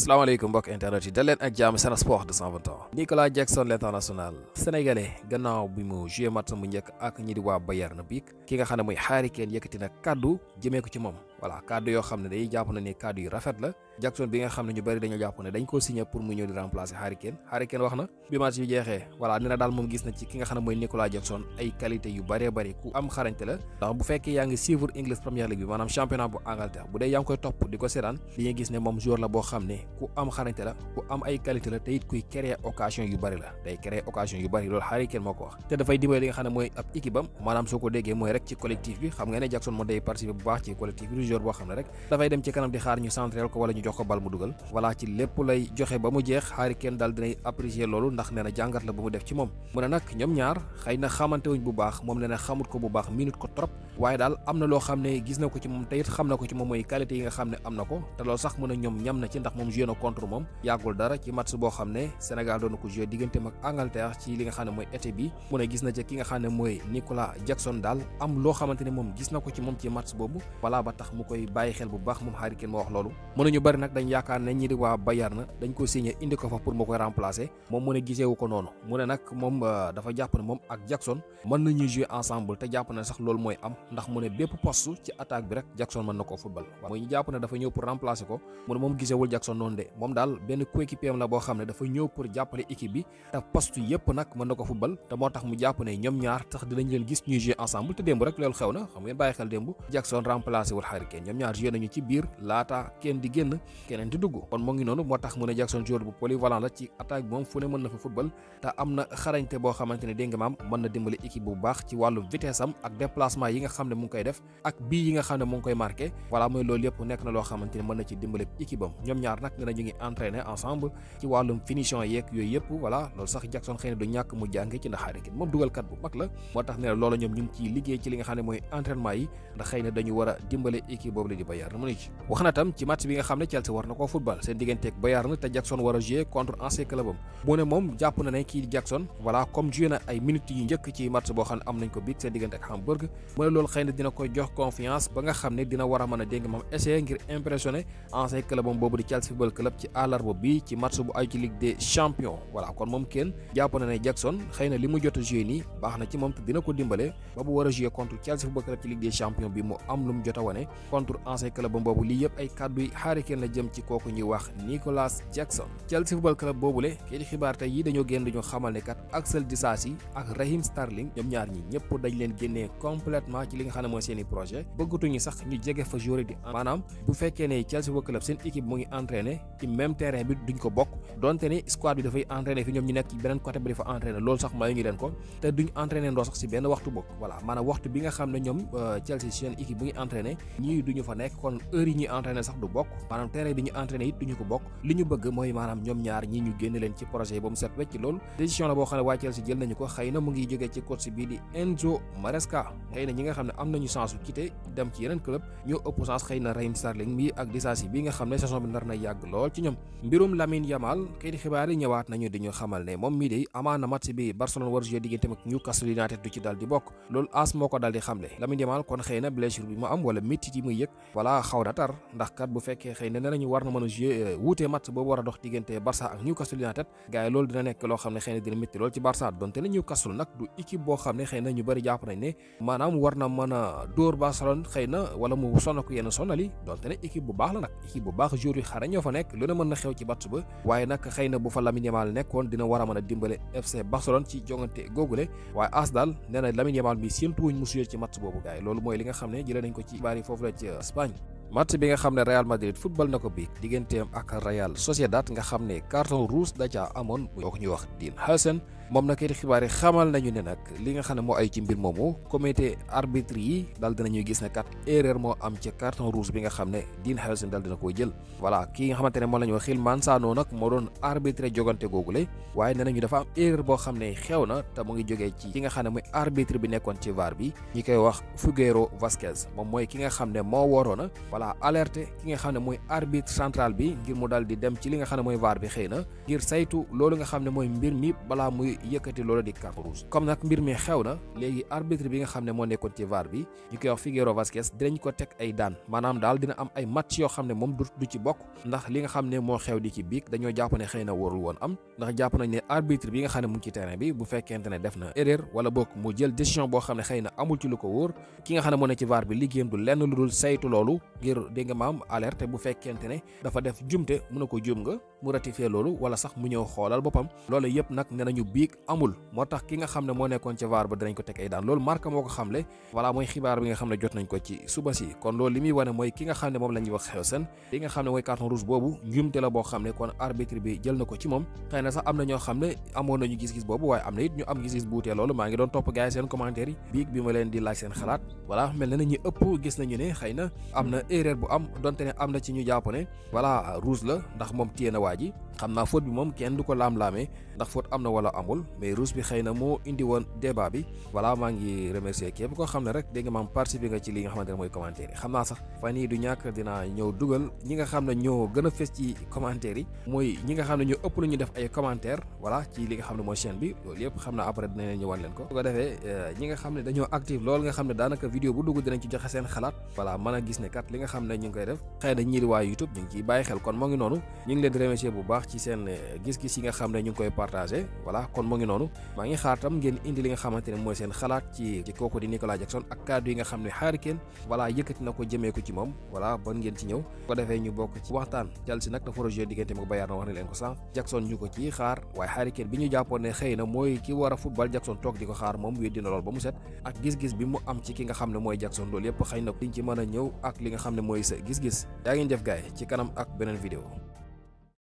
salaamaaleykum mbokk internet yi dal leen ak jàmm Sen Sport 221. Nicolas Jackson l'international sénégalais gannaaw bi mu joué match mu njëkk ak ñi di waa Bayern bi ki nga xam ne mooy Hary Kane yëkkati na kaddu jëmee ko ci moom voilà kaddu yoo xam ne day jàpp na ni kaddu yu rafet la Jackson bi nga xam ne ñu bëri dañoo jàpp ne dañ ko signé pour mu ñëw di remplacer Hary Kane wax na bi match bi jeexee voilà nee na daal moom gis na ci ki nga xam ne mooy Nicolas Jackson ay qualité yu bëree bëri ku am xarañte la ndax bu fekkee yaa ngi suivre English Premier League bi maanaam championnat bu Angleterre bu dee yaa ngi koy topp di ko seetaan li nga gis ne moom joueur la boo xam ne ku am xarañte la ku am ay qualité la te it kuy créer occasion yu bëri la day créer occasion yu bëri loolu Hary Kane moo ko wax te dafay dimbali li nga xam ne mooy ab équipe am maanaam soo ko déggee mooy rek ci collectif bi xam nga ne Jackson moo day participer bu baax ci collectif bi du joueur boo xam ne rek dafay dem ci kanam di xaar ñu centrel ko wala ñu jox ko bal mu dugal voilà ci lépp lay joxe ba mu jeex Hary Kane daal dinay apprécier loolu ndax nee na jàngat la bu mu def ci moom mu ne nag ñoom ñaar xëy na xamante wuñ bu baax moom nee na xamut ko bu baax minute ko trop waaye daal am na loo xam ne gis na ko ci moom te it xam na ko ci moom mooy qualité yi nga xam ne am na ko te loolu sax mu ne ñoom ñam na ci ndax moom joué na contre moom yàggul dara ci match boo xam ne Sénégal doon na ko joué digganteem ak Angleterre ci li nga xam ne mooy été bi mu ne gis na ci ki nga xam ne mooy Nicolas Jackson daal am loo xamante ne moom gis na ko ci moom ci match boobu voilà ba tax mu koy bàyyi xel bu baax moom Hary Kane moo wax loolu mu ne ñu bëri nag dañ yaakaar ne ñi di waa Bayern dañ ko signé indi ko fa pour moo koy remplacer moom mu ne giseewu ko noonu mu ne nag moom dafa jàpp ne moom ak Jackson mën nañuy jouer ensemble te jàpp na sax loolu mooy am ndax mu ne bépp poste ci attaque bi rek Jackson mën na koo football waaw mooy ñu jàpp ne dafa ñëw pour remplacer ko mu ne moom gisewul Jackson noonu de moom daal benn coéquipier am la boo xam ne dafa ñëw pour jàppale équipe bi te poste yëpp nag mën na ko football te moo tax mu jàpp ne ñoom ñaar tax dinañ leen gis ñuy jouer ensemble te démb rek loolu xew na xam ngeen bàyyi xel démb Jackson remplacé wul Hary Kane ñoom ñaar joué nañu ci biir laata kenn di génn keneen di dugg kon moo ngi noonu moo tax mu ne Jackson joueur bu polyvalent la ci attaque bi moom fu ne mën na fa football te am na xarañte boo xamante ne dégg nga maam mën na dimbali équipe bu baax ci wàllu vitesse am ak déplacement yi nga xam ne mu ngi koy def ak bii yi nga xam ne mu ngi koy marqué voilà mooy loolu yëpp nekk na loo xamante ne mën na ci dimbali équipe am ñoom ñaar nag ne ñu ngi entraîné ensemble ci wàllum finition yeeg yooyu yëpp voilà loolu sax Jackson xëy na du ñàkk mu jànge ci ndax Hary Kane moom dugalkat bu mag la moo tax ne loolu ñoom ñu ngi ciy liggéey ci li nga xam ne mooy entraînement yi ndax xëy na dañu war a dimbale équipe boobu la di Bayern mu ne ci wax na tam ci match bi nga xam ne Chelsea war na koo football seen digganteeg Bayern te Jackson war a jouer contre ancien club am mu ne moom jàpp na ne kii Jackson voilà comme joué na ay minutes yu njëkk ci match boo xam ne am nañ ko biig seen diggante ak Hamburg mu ne loolu xëy na dina koy jox confiance ba nga xam ne dina war a mën a dégg moom essayer ngir impressionner ancien club am boobu di Chelsea football club ci àllarba bi ci match bu ay ci Ligue des Champions voilà kon moom kenn jàpp na ne Jackson xëy na li mu jot a joué nii baax na ci moom te dina ko dimbale ba bu war a jouer contre Chelsea football club ci Ligue des Champions bi mu am lu mu jot a wane contre ancien club am boobu lii yëpp ay kàddu yi Hary Kane la jëm ci kooku ñuy wax Nicolas Jackson Chelsea football club boobule kii di xibaar tey yi dañoo génn dañu xamal ne kat Axel Disasi ak Raheem Sterling ñoom ñaar ñi ñëpp dañ leen génnee complètement ci li nga xam ne mooy seeni projet bëggatuñu sax ñu jege fa joueur di maanaam bu fekkee ne Chelsea football club seen équipe mu ngi entraîné ci même terrain bi duñ ko bokk donte ni squad bi dafay entraîné fi ñoom ñu nekk ci beneen côté bi dafa entraîné loolu sax mayu ñu leen ko te duñ entraîné ndoo sax si benn waxtu bokk voilà maanaam waxtu bi nga xam ne ñoom Chelsea seen équipe bu ngi entraîné ñii duñu fa nekk kon heure yi ñuy entraîné sax du bokk maanaam terrain bi ñu entraîné it duñu ko bokk li ñu bëgg mooy maanaam ñoom ñaar ñi ñu génn leen ci projet yi ba mu set wecc loolu décision la boo xam ne waa Chelsea jël nañu ko xëy na mu ngi jógee ci coach bii di Enzo Maresca xëy na ñi nga xam ne am nañu chance su quitté dem ci yeneen club ñoo ëpp chance xëy na Raheem Sterling mi ak Disasi bi nga xam ne saison bi nar na yàgg lool ci ñoom mbirum Lamine Yamal kay di xibaar yi ñëwaat nañu di ñu xamal ne moom mii de amaana match bi Barcelone war jouer digganteem ak Newcastle United du ci dal di bokk loolu AS moo ko dal di xamle Lamine Yamal kon xëy na blessure bi mu am wala métit yi muy yëg voilà xaw na tar ndax kat bu fekkee xëy na ne nañu war na mën a jouer wuute match boobu war a dox diggante Barça ak Newcastle United gars yi loolu dina nekk loo xam ne xëy na dina métti lool ci Barça donte ne Newcastle nag du équipe boo xam ne xëy na ñu bëri jàpp nañ ne maanaam war na mën a dóor Barcelone xëy na wala mu sonn ko yenn sonali donte ne équipe bu baax la nag équipe bu baax joueur yu xare ñoo fa nekk lu ne mën na xew ci match ba waaye nag xëy na bu fa Lamine Yamal nekkoon dina war a mën a dimbale FC Barcelone ci jongante googule waaye AS daal nee na Lamine Yamal bi séentuwuñ mu suyee ci match boobu gars yi loolu mooy li nga xam ne jëlee nañ ko ci xibaar yi foofu la ci Espagne match bi nga xam ne Real Madrid football na ko biig digganteem ak Real Sociedad nga xam ne carton rouge da caa amoon bu ko ñuy wax Dean Huijsen moom nag kay di xibaar yi xamal nañu ne nag li nga xam ne moo ay ci mbir moomu comité arbitre yi daal dinañuy gis ne kat erreur moo am ci carton rouge bi nga xam ne Dean Huijsen daal dina koy jël voilà ki nga xamante ne moom la ñu wax Xilman Sano nag moo doon arbitre jogante googule waaye nee nañu dafa am erreur boo xam ne xew na te mu ngi jógee ci ki nga xam ne mooy arbitre bi nekkoon ci VAR bi ñi koy wax Figueiro Vasquez moom mooy ki nga xam ne moo waroon a voilà alerté ki nga xam ne mooy arbitre central bi ngir mu daal di dem ci li nga xam ne mooy VAR bi xëy na ngir saytu loolu nga xam ne mooy mbir mi balaa muy di yëkkati loolu di carton rouge. comme nag mbir mi xew na léegi arbitre bi nga xam ne moo nekkoon ci VAR bi ñu koy wax Figueiro Vasquez dinañ ko teg ay daan maanaam daal dina am ay match yoo xam ne moom du ci bokk ndax li nga xam ne moo xew di ci biig dañoo jàpp ne xëy na warul woon am ndax jàpp nañ ne arbitre bi nga xam ne mu ngi ci terrain bi bu fekkente ne def na erreur wala bokk mu jël décision boo xam ne xëy na amul ci lu ko wóor ki nga xam ne moo ne ci VAR bi liggéeyam du lenn lu dul saytu loolu ngir dégg nga maam alerte bu fekkente ne dafa def jumte mën na ko juum nga mu ratifier loolu wala sax mu ñëw xoolal boppam loolu yëpp nag ne nañu biig amul moo tax ki nga xam ne moo nekkoon ci VAR ba dinañ ko teg ay daan loolu Marca moo ko xamle voilà mooy xibaar bi nga xam ne jot nañ ko ci suba si kon loolu li muy wane mooy ki nga xam ne moom la ñuy wax xew seen li nga xam ne mooy carton rouge boobu njumte la boo xam ne kon arbitre bi jël na ko ci moom xëy na sax am na ñoo xam ne amoon nañu gis-gis boobu waaye am na it ñu am gis-gis buutee loolu maa ngi doon topp gars yi seen commentaire yi biig bi ma leen di laaj seen xalaat voilà mel na ñi ëpp gis nañu ne xëy na am na erreur bu am donte ne am na ci ñu jàpp ne voilà rouge la ndax moom téye na waa ji xam naa faute bi moom kenn du ko laam-laamee ndax faute am na wala amul mais rouge bi xëy na moo indi woon débat bi voilà maa ngi remercier képp koo xam ne rek dégg nga maam participer nga ci li nga xamante ne mooy commentaire yi xam naa sax fan yii du ñàkk dinaa ñëw dugal ñi nga xam ne ñoo gën a fës ci commentaire yi mooy ñi nga xam ne ñoo ëpp lu ñu def ay commentaire voilà ci li nga xam ne mooy chaîne bi loolu yëpp xam naa après dinañ leen ñëwal leen ko su ko defee ñi nga xam ne dañoo active loolu nga xam ne daanaka vidéo bu dugg dinañ ci joxe seen xalaat voilà mën a gis ne kat li nga xam ne ñu ngi koy def xëy na ñii di waa YouTube ñu ngi ciy bàyyi xel kon moo ngi noonu ñu ngi leen di remercier bu baax ci seen gis-gis yi nga xam ne ñu ngi koy partagé voilà kon moo ngi noonu maa ngi xaar tam ngeen indi li nga xamante ne mooy seen xalaat ci kooku di Nicolas Jackson ak kàddu yi nga xam ne Hary Kane voilà yëkkati na ko jëmee ko ci moom voilà ban ngeen ci ñëw ko defee ñu bokk ci waxtaan Chelsea nag dafa rejoué diggante ak Bayern wax na leen ko sànq Jackson ñu ko ci xaar waaye Hary Kane bi ñu jàppoon ne xëy na mooy ki war a football Jackson toog di ko xaar moom weddi na lool ba mu set ak gis-gis bi mu am ci ki nga xam ne mooy Jackson loolu yëpp xëy na liñ ci mën a ñëw ak li nga xam ne mooy sa gis-gis yaa ngeen def gaay ci kanam ak beneen vidéo